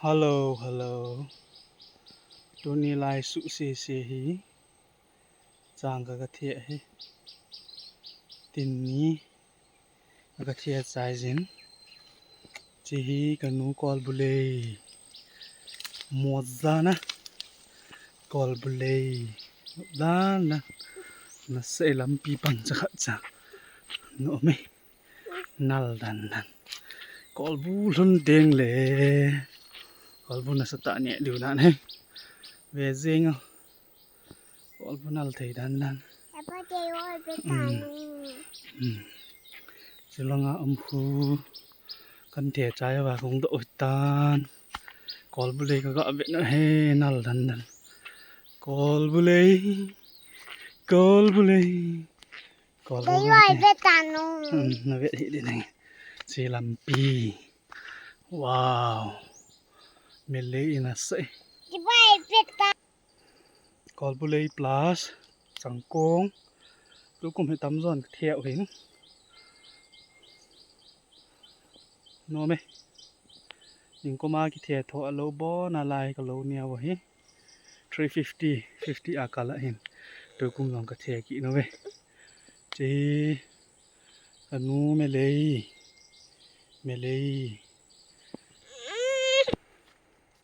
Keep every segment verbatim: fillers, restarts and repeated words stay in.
Hello, hello. Tuni lai suh sese hi. Chang ka ka thia hi. Tin ni. Ka ka thia chai jin. Chi hi ka nu Kolbulei. Mozana. Kolbulei. Mozana. Na sei lampi pang cha khat cha. No me. Nal dan dan. Kolbu lhun ding le. Kolbu nasa tah ne diu dan he. Ve jing o. Kolbu nal thei dan dan. Apa te oi pe ta Hmm. nu. Hmm. Chulanga um khu. Kan thia chai va kong doh tan. Kolbulei ka ga ve na he nal dan dan. Kolbulei. Kolbulei. Kolbulei. Dei oi pe ta nu. Hmm, na ve hi de nang. Chi lampi. Wow. Melei ina sei. Dei oi pe ta. Kolbulei plus Changkong. Tukum hi tamjon ka thia u hin. No me. Ning koma ki thia tho a lo bo na lai ka lo nia wa hi. Three fifty, fifty a ka la hin. Tukum jong ka thia ki no ve. Chi ka nu Melei. Melei.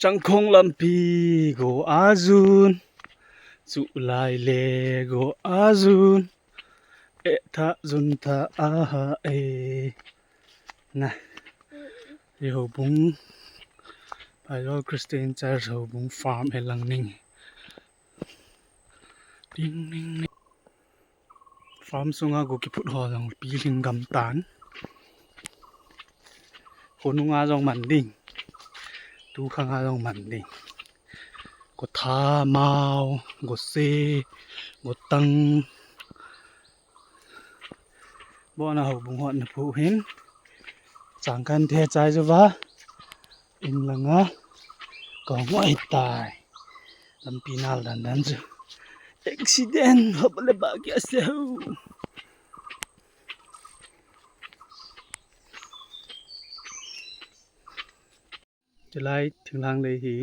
Changkong lampi go ajun. Chu lai le go ajun. E tha jun tha a ha e. Na. Hi Houbung. Phaijol Christian Church Houbung farm he lang ning. Ding ding ding. Farm sunga go kiphut ho jong pilhing gam tan. Khonunga jong man ding. Tukhanga jong man ding. Go tha mau, go se, go tang. Bo na Houbung hot na phu hin. Chang kan thia chai ju va. In langa. Ko ngoi tai. Lampi nal dan dan chu. Accident hop le ba ki ase ho. Chulai thinglhang lei hi.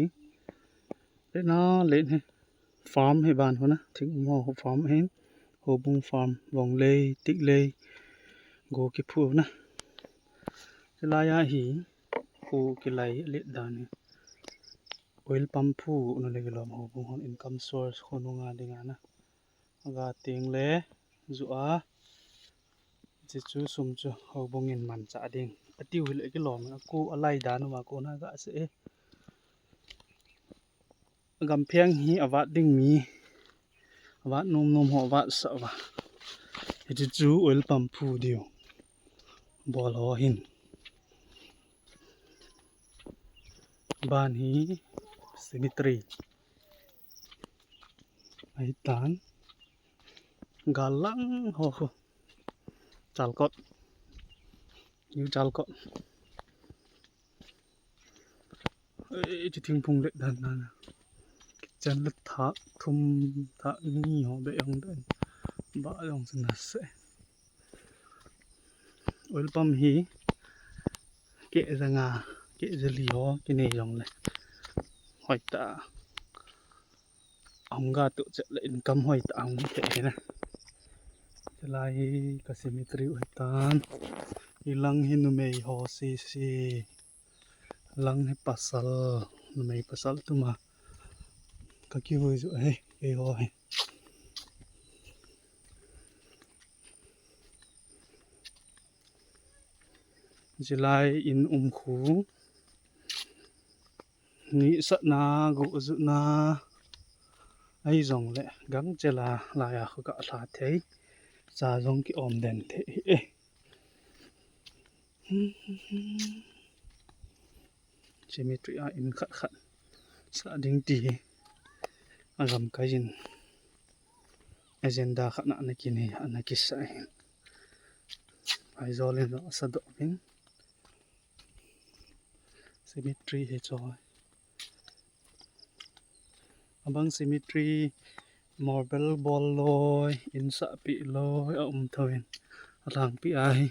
Le na le hi. Farm hi ban hona. Thing um ho farm hin. Houbung farm. Vong lei, tik lei. Go kiphu na. Chulai a hi. Khu kilai le dan hi. Oil pump phu na le kilom Houbung hon income source khonunga dinga na. Ga ting le ju a. Chi chu sum chu Houbung in man cha ding. A tiu hi le kilom a ku a lai dan ma ko na ga se e. Gam pheng hi a vat ding mi. A vat nom nom ho a vat sa va. Hi chu chu oil pump phu diu. Bol ho hin. Ban hi cemetery. Ai tan. Galang ho ho. Chalkot. New Chalkot. Ei, chi thingphung le dan dan. Chan le tha thum tha ni ho be yong dan. Ba yong sin na se. Oil pump hi ke janga ke jali ho ke nei jong le. Hoi ta. Hung ga tu che le income hoi ta hung ke he na. Chulai hi ka cemetery hoi tan. I lang hi numei ho si si. Lang hi pasal, numei pasal tuma. Ka kivui ju he, kei ho he. Chulai in um khu. Ni satna, gu jutna. Ai jong le, gang chela, lai a khu ka la thei. Cha jong ki om den thei. Eh. Cemetery a in khat khat sa ding ti hi a gamkai in agenda khat na ana kinei, ana kisa hin. Aizawl in asa doh in cemetery hi choi. Abang cemetery marble bol loi, in sahpi loi a um tho in a langpi a hi.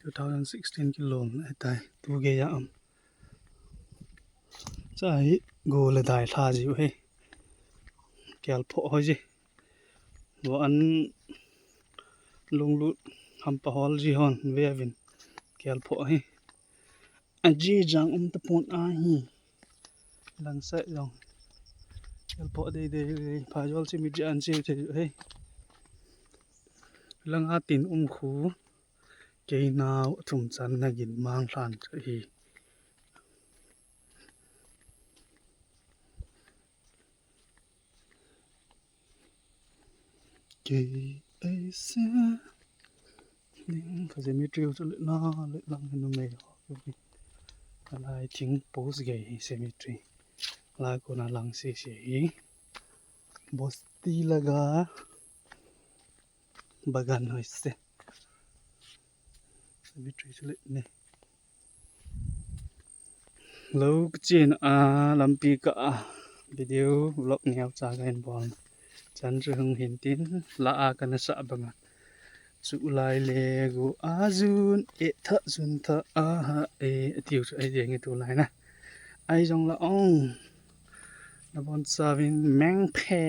two thousand sixteen kilom ahitai, tu geiya um. Cha hi go le dai lha jiu hi. Kelphoh ho ji. Vo an lunglut hampa hol ji hon ve uvin. Kelphoh hi. Aji jang um tapon ahi. Langsai jong. Kelphoh dei dei dei. Phaizawl cemetery an che thei hi. Langa tin um khu. Kei nau thum channa gin mang lhan chu hi. Kei ei se. Ning ka cemetery chu le na le lang hi numei ho. Alai thing post gei hi cemetery. Lai kona lang se se hi. Bosti laga bagan hoi se. Cemetery chu le ne. Lo kachin a lampi kah a video vlog neocha kahin bol. Chan chu hung hin tin la a kana sah banga. Chu lai le gu a jun e tha jun tha a ha e atiu chu ai ding e tu lai na. Ai jong la ong. Nabon chauvin mengphe.